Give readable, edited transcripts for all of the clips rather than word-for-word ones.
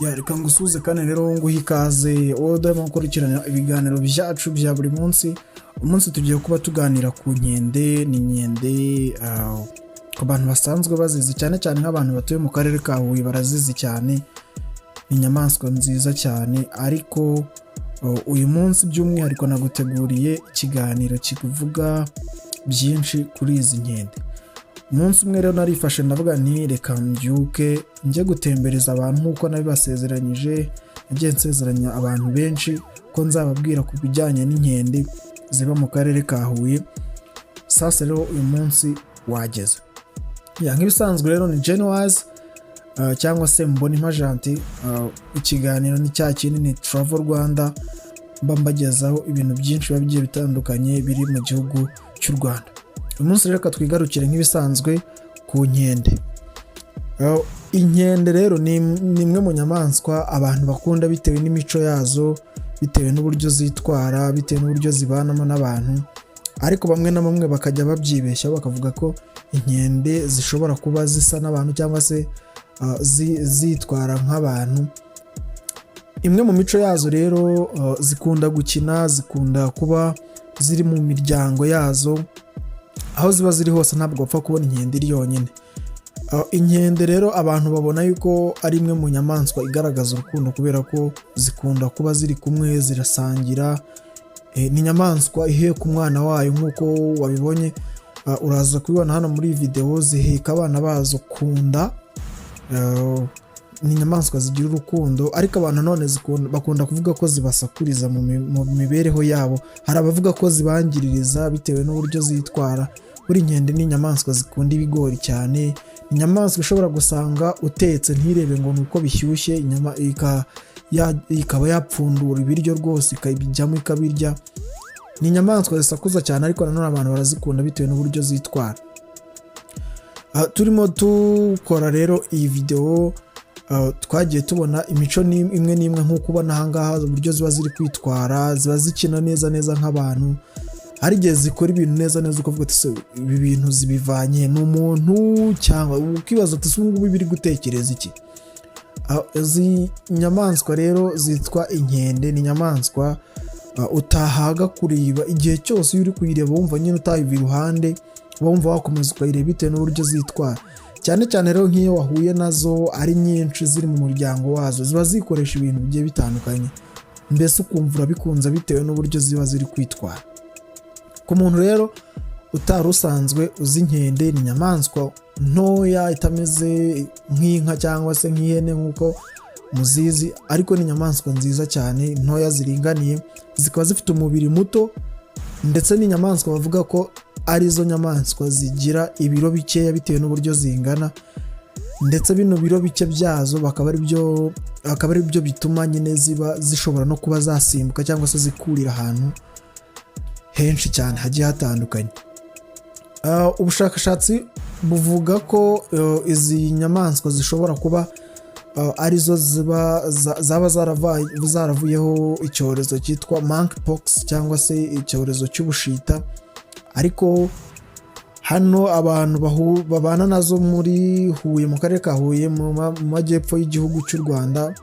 Ya, reka ngusuhuze kandi rero nguhe ikaze wowe udahwema gukurikirana ibiganiro byacu bya buri munsi. Umunsi tugiye kuba tuganira ku nkende. Ni inkende, ku bantu basanzwe bazizi, cyane cyane nk'abantu batuye mu karere ka Huye barazizi cyane. Ni inyamaswa nziza cyane, ariko uyu munsi by'umwihariko naguteguriye ikiganiro kivuga byinshi kuri izi nkende. Umunsi umwe rero narifashe ndavuga nti: "Reka mbyuke njye gutembereza abantu nk'uko nabibasezeranyije." Nagiye nsezeranya abantu benshi ko nzababwira ku bijyanye n'inkende ziba mu karere ka Huye. Sasa rero uyu munsi wageze. Ya, nk'ibisanzwe rero ni Genuwazi cyangwa se Mbonimpa Gentil. Ikiganiro ni cya kindi, ni Travel Rwanda, mba mbagezaho ibintu byinshi biba bigiye bitandukanye biri mu gihugu cy'u Rwanda. Uyu munsi rero reka twigarukire nk'ibisanzwe ku nkende. Inkende rero ni imwe mu nyamaswa abantu bakunda bitewe n'imico yazo, bitewe n'uburyo zitwara, bitewe n'uburyo zibanamo n'abantu, ariko bamwe na bamwe bakajya babyibeshyaho bakavuga ko inkende zishobora kuba zisa n'abantu cyangwa se zitwara nk'abantu. Imwe mu mico yazo rero, zikunda gukina, zikunda kuba ziri mu miryango yazo. Aho ziba ziri hose ntabwo wapfa kubona inkende iri yonyine. Inkende rero abantu babona yuko ari imwe mu nyamaswa igaragaza urukundo kubera ko zikunda kuba ziri kumwe, zirasangira. Ni inyamaswa iheka umwana wayo nk'uko wabibonye. Uraza kubibona hano muri iyi videwo, ziheka abana bazo ku nda. Ni inyamaswa zigira urukundo, ariko abantu nanone bakunda kuvuga ko zibasakuriza mu mibereho yabo. Hari abavuga ko zibangiririza bitewe n'uburyo zitwara. Buri nkende ni inyamaswa zikunda ibigori cyane. Ni inyamaswa ushobora gusanga utetse ntirebe ngo ni uko bishyushye, inyama ikaba yapfundura ibiryo rwose ikabijyamo ikabirya. Ni inyamaswa zisakuza cyane, ariko nanone abantu barazikunda bitewe n'uburyo zitwara. Turimo dukora rero iyi videwo, twagiye tubona imico imwe n'imwe nk'uko ubona ahangaha, uburyo ziba ziri kwitwara, ziba zikina neza neza nk'abantu. Hari igihe zikora ibintu neza neza ukavuga uti: "Se ibi bintu zibivanye ni umuntu?" Cyangwa ukibaza uti: "Se ubu ngubu biri gutekereza iki?" Izi nyamaswa rero zitwa inkende ni inyamaswa utahaga kureba. Igihe cyose iyo uri kuyireba wumva nyine utayiva iruhande, wumva wakomeza ukayireba bitewe n'uburyo zitwara. Cyane cyane rero nk'iyo wahuye nazo ari nyinshi ziri mu muryango wazo, ziba zikoresha ibintu bigiye bitandukanye, mbese ukumva urabikunze bitewe n'uburyo ziba ziri kwitwara. Ku muntu rero utari usanzwe uzi inkende, ni inyamaswa ntoya itameze nk'inka cyangwa se nk'ihene nk'uko muzizi, ariko ni inyamaswa nziza cyane, ntoya ziringaniye, zikaba zifite umubiri muto, ndetse n'inyamaswa bavuga ko arizo nyamaswa zigira ibiro bikeya bitewe n'uburyo zingana, ndetse bino biro bike byazo bakaba ari byo bituma nyine ziba zishobora no kuba zasimbuka cyangwa se zikurira ahantu henshi cyane hagiye hatandukanye. Ubushakashatsi buvuga ko izi nyamaswa zishobora kuba arizo ziba zaba zaravuyeho icyorezo cyitwa monkeypox cyangwa se icyorezo cy'ubushita, ariko hano abantu babana nazo muri Huye, mu karere ka Huye, mu majyepfo y'igihugu cy'u Rwanda,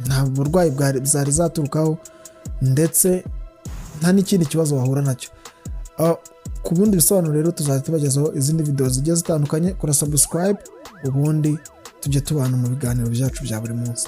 nta burwayi zari zaturukaho, ndetse nta n'ikindi kibazo bahura nacyo. Ku bundi bisobanuro rero tuzajya tubagezaho izindi video zigiye zitandukanye. Kora subscribe, ubundi tujye tubana mu biganiro byacu bya buri munsi.